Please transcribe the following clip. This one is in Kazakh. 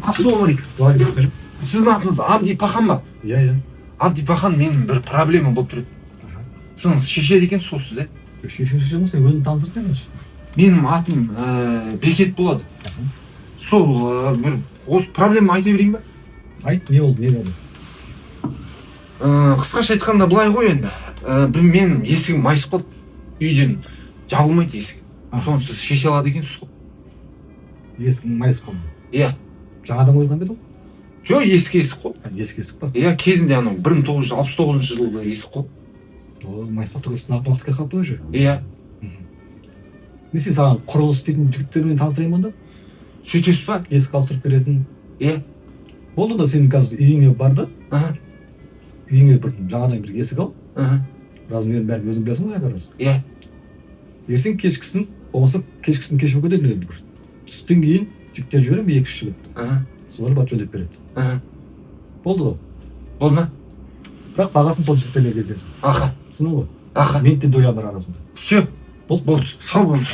Ассалаумағалейкум. Уағалейкум. Сіздің атыңыз Абди Пахан ба? Иә. Абди Пахан, менің бір проблема болып тұр еді. Соны шешеді екенсіз ғой сіз, иә? Шешен ғой, сен өзің таныстырсаң енді. Менің атым Бекет болады. Сол бір осы проблема айта берейін ба? Айт, не болды, не болды? Қысқаша айтқанда, былай ғой енді. Бір менің есігім майысып қалды, үйден жабылмайды есік. Соны сіз шеше алады екенсіз ғой. Есігің майысып қалды? Иә. Жаңадан қойылған ба еді ол? Жоқ, ескі есік қой. А, ескі есік па? Иә, кезінде анау 1969 жылғы есік қой. Ол майыспақ түгіл, сынатын уақыт келіп қалыпты уже. Иә. Не істейсің, саған құрылыс істейтін жігіттермен таныстырайын ба онда? Сөйтесіз ба? Есік ауыстырып беретін. Иә. Болды да, сен қазір үйіңе бар да, үйіңе бір жаңадан бір есік ал. Размерін, бәрін өзің білесің ғой как раз. Иә. Ертең кешкісін, болмаса кешкісін кеш болып кетеді енді, бір түстен кейін жігіттер жіберемін, екі үш жігіт. Солар барып жөндеп береді. Болды ғой. Болды ма? Бірақ бағасын сол жігіттерге кездесің. Аха. Түсіндің ғой? Аха. Мен де доля бар арасында. Все. Болды. Болды, сау болыңыз.